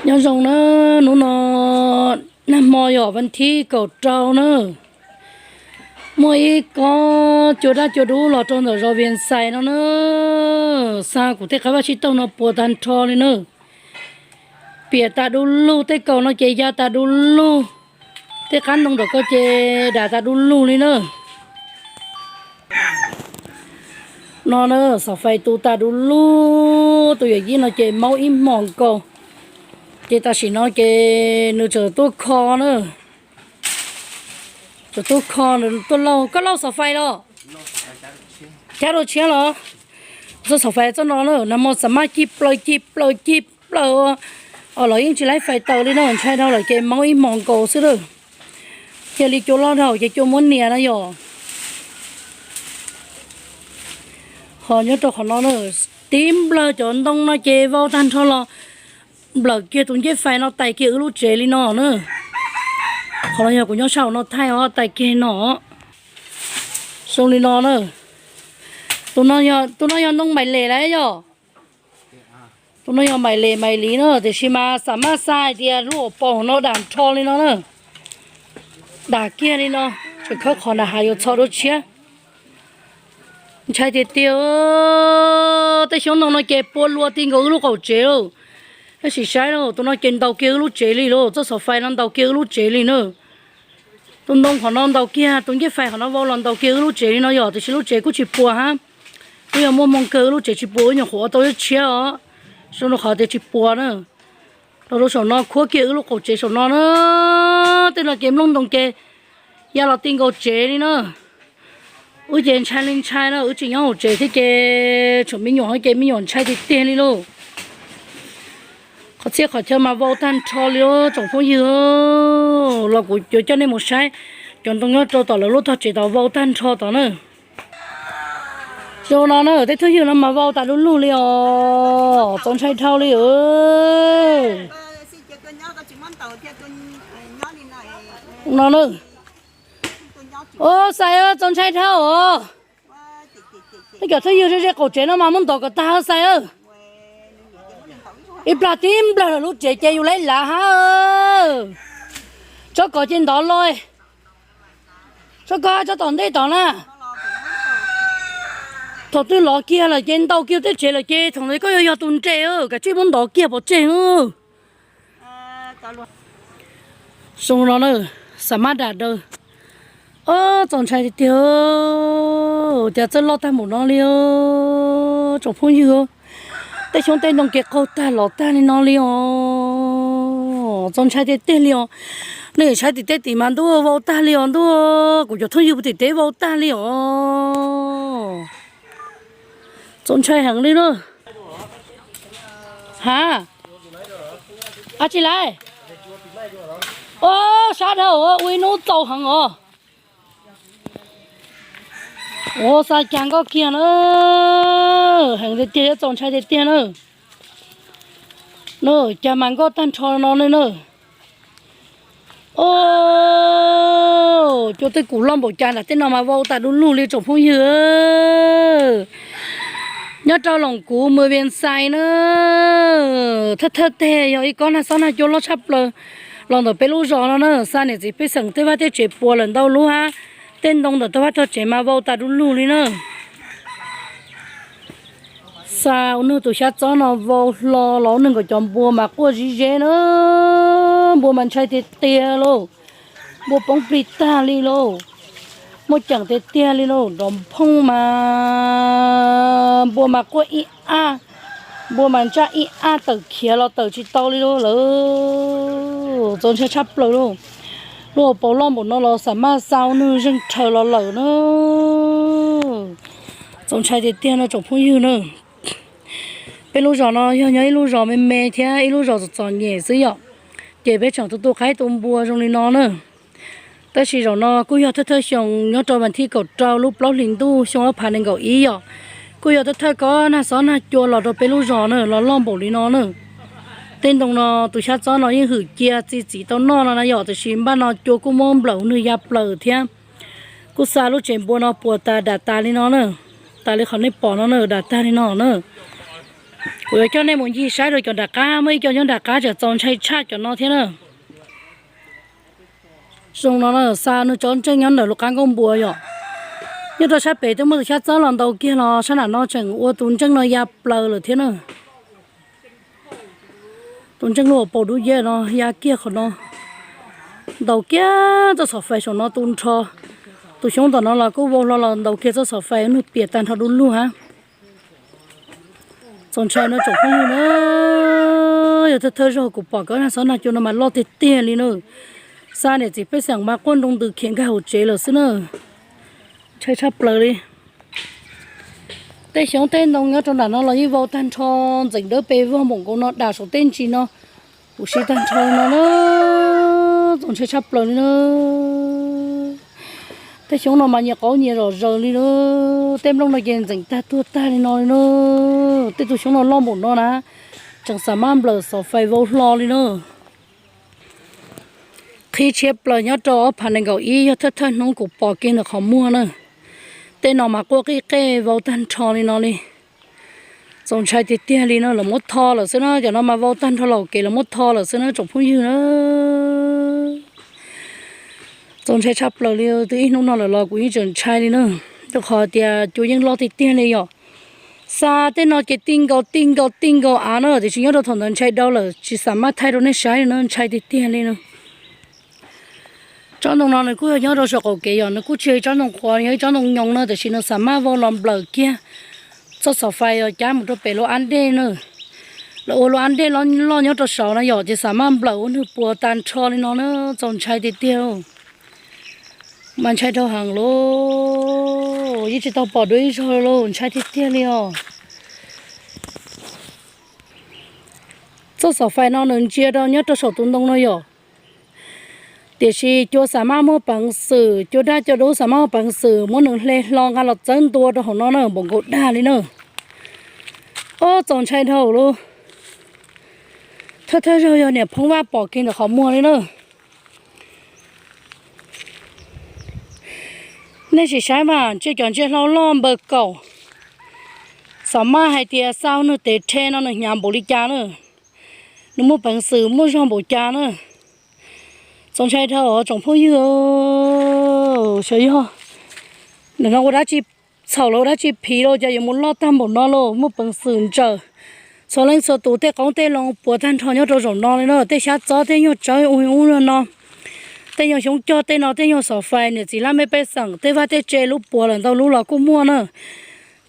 Nyob zoo na, hnub no nag hmo yog vas thib kaum rau na, muaj ib kob cua daj cua dub los rau ntawm zos Vias Xais no na. Xa kuv tej qab vaj tsib taug no puas tag nrho li na. Piam tas du lug, tej kaus no ces ya tas du lug, tej qab ntoo ntawm ko ces dam tas du lug li na. No na, xov fais tu tas du lug, tus yawm yij no ces maub ib hmos nkaus, ces tam sim no ces nws tseem tuaj kho na. Tseem tuaj kho, nws tuaj lauj, koj lauj xov fais los? Cab rau tshiab los? Txoj xov fais txoj no na, nag hmo xam maj cig plaws cig plaws cig plaws, los yeej tsis laib fais taws li no, ntshai dhau lawm ces maub ib hmos nkaus xwb lawm. Cia li cua loj dhau ces cua muab nias na yom. Ho nyob rau qhov no na, tib nplawg cov ntoo no ces vau tag nrho los nplawm kiag tus ncej fais no tais kiag wb lub tsev li no na. Qhov no yog kuv nyob sab hauv no thaij os, tais kiag no. Zoo li no na. Tus no yog ntoo mais les lawm yog. Tus no yog mais les mais liv na, tiam sis mas xam maj xa hais tias lub hauv paus no dam nrho li no na. Dam kiag li no, tseem khawb qhov nram hav yuav txho dua tshiab. Ntshai tiag tiag, tej xyoob ntoo no ces pua lua ti nkaus wb lub qaum tsev lauj. Tab sis saib lauj, tus no ces ntaus kiag wb lub tsev li lauj, txoj xov fais no ntaus kiag wb lub tsev li na. Tus ntoo qhov no ntaus kiag, tus ncej fais qhov no vau los ntaus kiag wb lub tsev li no yom, tiam sis lub tsev kuj tsis puas hab. Kuj yog muaj hmoo kawg wb lub tsev tsis puas, wb nyuam qhuav ua tau ib tshiab os. Zoo rau qhov tias tsis puas na. Los rau saum no khuab kiag wb lub qaum tsev saum no na. Tej no ces nplooj ntoo ces ya los ti nkaus tsev li na. Wb ces ntshai li ntshai na, wb tsis nyob hauv tsev thiab ces tshuav me nyuam ces me nyuam ntshai tiag tiag li lauj. Qhov txhia qhov chaw mas vau tag nrho li tsoom phooj ywg, los kuv yuav coj nej mus saib cov ntoo nyob rau tom lawv lub tog tsev tod vau tag nrho tod na. Zoo no na, tej phooj ywg no mas vau tas du lug li os, txaus ntshai dhau li. No na. Ua xais, txaus ntshai dhau os. Peb cov phooj ywg ze ze qaum tsev no mas muab ntov kom tag xais. Ib plag tib nplawg lawm lub tsev ces yus laib lav hab. Tsob kos ces ntov los, tsob kos tsob tom ntej tod na. Thaum twg lov kiag lawm ces ntaus kiag tej tsev lawm ces thaum ntawd koj yuav yog tus nres, kav tsij muab ntov kiag pov tseg. Zoo no na, xam maj dam daws. Ob, txaus ntshai tiag tiag, cas txawj loj tag npaum no li tsoom phooj ywg. Tej xyoob tej ntoo kev qaug tag lov tag li no li os. Txaus ntshai tiag tiag li os. Nej saib tim teb tim mas ntuj vau tag li os ntuj, kuv cov phooj ywg puag tim teb vau tag li os. Txaus ntshai heev li na. Ha, a tsis laiv. Ob, sab dhau, ua ib hnub txaus heev os. Ua xa cas nkoj kiag na, heev tiag tiag, txaus ntshai tiag tiag na. Cas mas nkoj tag nrho no ne na. Ob, cua tej kum loj npaum cas nram tej no mas vau tas du lug li tsoom phooj ywg. Nyob rau Loos Kuv, Mws Vias Xais na, thawj thawj teg yog ib kob nag xob nag cua loj tshaj plaws los ntawm peb lub zos no na. Xa niam txiv pej xeem tej vaj tej tsev puas lawm ntau lub hab, tej ntoo ntawm tog vaj tog tsev mas vau tas du lug li na. Xa ua nwg tus xyab txob no vau hlo los ua nwg nkaus cov npua mas quaj zib zeb na, npua mas ntshai tiag tiag lauj, npua poob plig tag li lauj, muaj ceem tiag tiag li lauj, nrov phooj mas npua mas quaj ib ab, npua mas ntsaj ib ab tawm khiav los tawm tsis tau li lauj lawm. Txaus ntshai tshaj plaws lauj, lub hauv paus loj npaum no los xam maj xa ua nwg zeeg rhaws los lawm na. Txaus ntshai tiag tiag no tsoom phooj ywg na. Peb lub zos no yog nyob ib lub zos me me thiab ib lub zos txom txom nyem xwb yom, ces peb tseem tu tu qaib tu npua zoo li no na. Tab sis zaum no kuj yog thawj thawj xyoo nyob rau vas thib kaum rau lub plaub hlis ntuj xyoo ob phav nees nkaum ib yom, kuj yog thawj thawj kob nag xob nag cua los rau peb lub zos na los loj npaum li no na. Tej ntoo no tus xyab txob no yeej hwm cia txi txiv tau noj no na yom, tiam sis npaj no cua kuj muab nplawm nwg ya plaws thiab. Kuj xa lub tsev npua no puas tas dam tas li no na, tas li qhov nej pom no na, dam tag li no na. Kuv yuav coj nej mus ncig saib rau cov nram qab, muaj ib co nyob nram qab tseem txaus ntshai tshaj cov no thiab na. Zoo no na, xa nws cov ntseej nyob ntawm lub qab nkuaj npua yom. Nyob rau sab pem twb muaj tus xyab txob los ntaus kiag los sab nram no tseem ua tus ntseej no ya plaws lawm thiab na. Tus ntseej lub hauv paus dub yeb no ya kiag qhov no, ntaus kiag txoj xov fais saum no tu nrho. Tus xyoob tom no los kuj vau hlo los ntaus kiag txoj xov fais nws piam tag nrho du lug hab. Txaus ntshai no tsoom phooj ywg na, yog thawj thawj zaug kuv pom koj na, xob nag cua no mas loj tiag tiag li na. Xa niam txiv pej xeem mas quaj nroo ntws khiav nkag hauv tsev lawm xwb na. Ntshai tshaj plaws li. Tej xyoob tej ntoo nyob rau nram no los yeej vau tag nrho, ntxeem dawb pes vog npaum nkaus no, dam saum tej ntsis no, kuv siv tag nrho no na. Txaus ntshai tshaj plaws li na. Tej xyoob no mas nyias qauv nyias zom zaws li na. Tej nplooj no ces ntxeem tag tuag tag li no li na. Tej tug xyoob no loj npaum no na, tseem xam maj nplawm xov fais vau hlo li na. Qhib tshiab plaws nyob rau ob phav nees nkaum ib yog thawj thawj hnub kuv pom kiag ntawm qhov muag na. Tej no mas quaj qij qej vau tag nrho li no li. Txaus ntshai tiag tiag li no, lawv muab tho lawm xwb na, cov no mas vau tag nrho los kev lawv muab tho lawm xwb na tsoom phooj ywg na. Txaus ntshai tshaj plaws li, twb ib hnub no lawm los kuv yeej tseem ntshai li na. Rau qhov tias cua yeej loj tiag tiag li yom. Xa tej no ces ti nkaus ti nkaus ti nkaus av na, tiam sis nyob rau thaum ntawd ntshai dhau lawm tsis xam maj thaij rau nej saib li na, ntshai tiag tiag li na. Tsob ntoo no nws kuj yog nyob rau saum qaum kev yom, nws kuj tsis yog ib tsob ntoo qhuav, yog ib tsob ntoo nyoos na, tiam sis nws xam maj vau los nplawm kiag txoj xov fais os cab mus rau pem lub ab dej na. Lawv ua lub ab dej loj nyob rau saud na yom, ces xam maj nplawm ua nws puas tag nrho li no na, txaus ntshai tiag tiag. Mas ntshai dhau heev lauj, yeej tsis tau pom dua ib zaug lauj, ntshai tiag tiag li os. Txoj xov fais no nws ntsia rau nyob rau saum tus ntoo no yom. Tiam sis cua xam maj muaj peev xwm, cua daj cua dub xam maj muaj peev xwm muab nws hle hlo nqa los txawb ntua rau hauv no na, npaum nkaus dag li na. Ob, txaus ntshai dhau lauj. Thawj thawj zaug yog niam phoob Vaj pom kiag ntawm qhov muag li na. Nej sim saib mas, ntsia cov ntsia hlau loj npaws kaum. Xam maj hais tias xa nws tes rhe no nws hnyav npaum li cas na. Nws muaj peev xwm muaj zog npaum cas na. Txaus ntshai dhau os tsoom phooj ywg. Xyov yog nim no ua dab tsi txhaum los ua dab tsi phiv los cas yuav mus loj tag npaum no lauj, muaj peev xwm ntsaws txhua leej txhua tus tej qoob tej loo puas tag nrho nyob rau zaum no li na. Tej xyab txob tej nyuag tsawb ub ub no, tej nyuag xyoob cog tej no, tej nyuag xov fais, niam txiv laj mej pej xeem, tej vaj tej tse lub puas lawm ntau lub los kuj muaj na.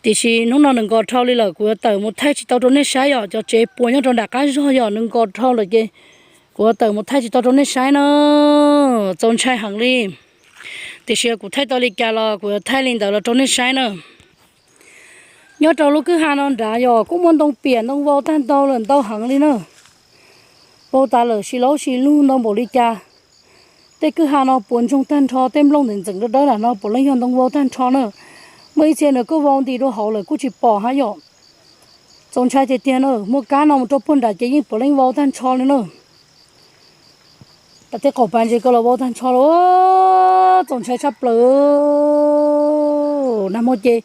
Tiam sis hnub no nws nkos dhau li lawm, kuv yuav tawm mus thaij tsis tau rau nej saib yom. Cov tsev puas nyob rau nram qab zog yom, nws nkos dhau lawm ces kuv yuav tawm mus thaij tsis tau rau nej saib na. Txaus ntshai heev li. Tiam sis kuv thaij tau li cas los kuv yuav thaij li ntawd los rau nej saib na. Nyob rau lub kwj ha no nrad yog kuj muaj ntoo piam ntoo vau tag ntau lawm, ntau heev li na. Vau tas lawm, si laub si lug ntau npaum li cas. Tej kwj ha no puas ntsoog tag nrho, tej nplooj ntxeem ntxeem dawb dawb nram no puav leej yog ntoo vau tag nrho na. Muaj ib txhia nws kuj vau nti dua hauv lawm kuj tsis pom hab yom. Txaus ntshai tiag tiag na, muaj kab no mus rau puag nram ces yeej puav leej vau tag nrho li na. Tej qaum pas ntses ko los vau tag nrho lawm, txaus ntshai tshaj plaws. Nag hmo ces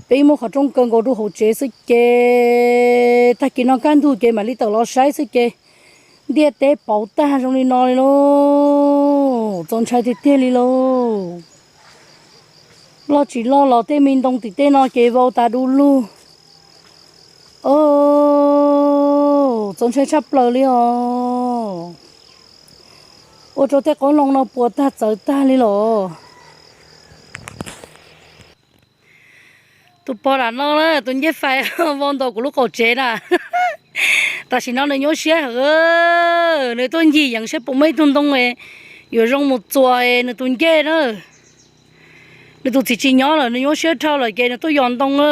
peb muaj qhov rooj kaw nkaus rau hauv tsev xwb ces tag kis no kaj ntug ces mam li tawm los saib xwb ces ntiaj teb pauv tag zoo li no li lauj. Txaus ntshai tiag tiag li lauj. Loj tsis loj los tej me ntoo tim tej no ces vau tas du lug. Txaus ntshai tshaj plaws li os. Ua rau tej qoob loo no puas tag txawv tag li los. Tus pog nram no na, tus ncej fais vau ntaus kuv lub qaum tsev na. Tam sim no nws nyuaj siab heev, nws tuaj ncig yeev saib puas muaj ib tug ntoo yuav zoo mus txuas nws tus ncej na. Nws tus txiv tsis nyob lawm, nws nyuaj siab dhau lawm ces nws tuaj yos ntoo na.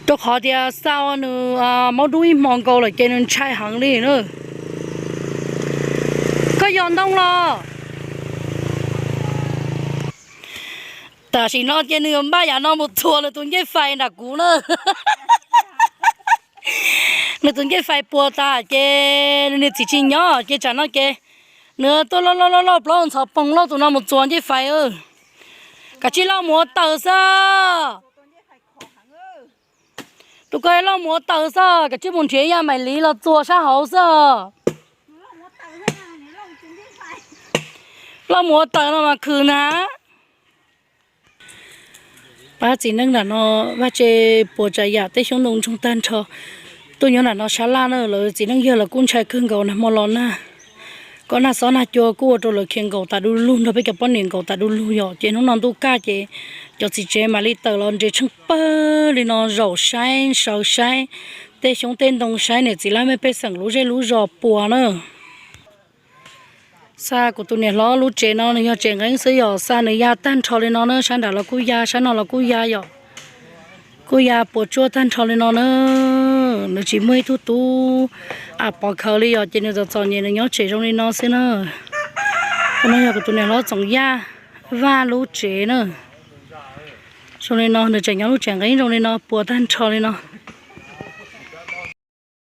Rau qhov tias xa nws maub dub ib hmo nkaus lawm ces nws ntshai heev li na. Koj yos ntoo los? Tam sim no ces nws npaj yam no mus txuas nws tus ncej fais nram kuv na. Nws tus ncej fais puas tas ces nws txiv tsis nyob ces tsam no ces nws tuaj loj loj loj loj plaub ntxhov poog loj tus no mus txuas ncej fais. Kav tsij loj mus ua taws xwb. Tus ko loj mus ua taws xwb, kav tsij mus nrhiav yaj maim liv los txua sab hauv xwb. Loj mus ua taws no mas khwv na. Pab txiv neej nram no vaj tse puas tsav yam, tej xyoob ntoo ntsoog tag nrho. Tuaj nyob nram no sab laj na, lawv txiv neej yawg lawv kuj ntshai kawg nkaus nag hmo los nag. Koj nag xob nag cua kuj ua rau lawv khiav nkaum tas du lug nrog peb cov poj niam nkaum tas du lug yom. Ces hnub no ntuj kaj ces cov txiv tsev mam li tawm los nres tsheej pawg li no zaum saib sawv saib tej xyoob tej ntoo, saib niam txiv laj mej pej xeem lub zej lub zos puas na. Xa kuv tus niam hlob lub tsev no nws yog tsev nqeeb xwb yom, xa nws ya tag nrho li no na, sab nrad los kuj ya, sab no los kuj ya yom. Kuj ya puas tsuaj tag nrho li no na. Nws tsis muaj ib tug tub a pov khawv li yom, ces nws txom txom nyem nws nyob tsev zoo li no xwb na. Qhov no yog kuv tus niam hlob Txoov Yaj Vaj lub tsev na. Zoo li no, nws tseem nyob lub tsev nqeeb zoo li no puas tag nrho li no.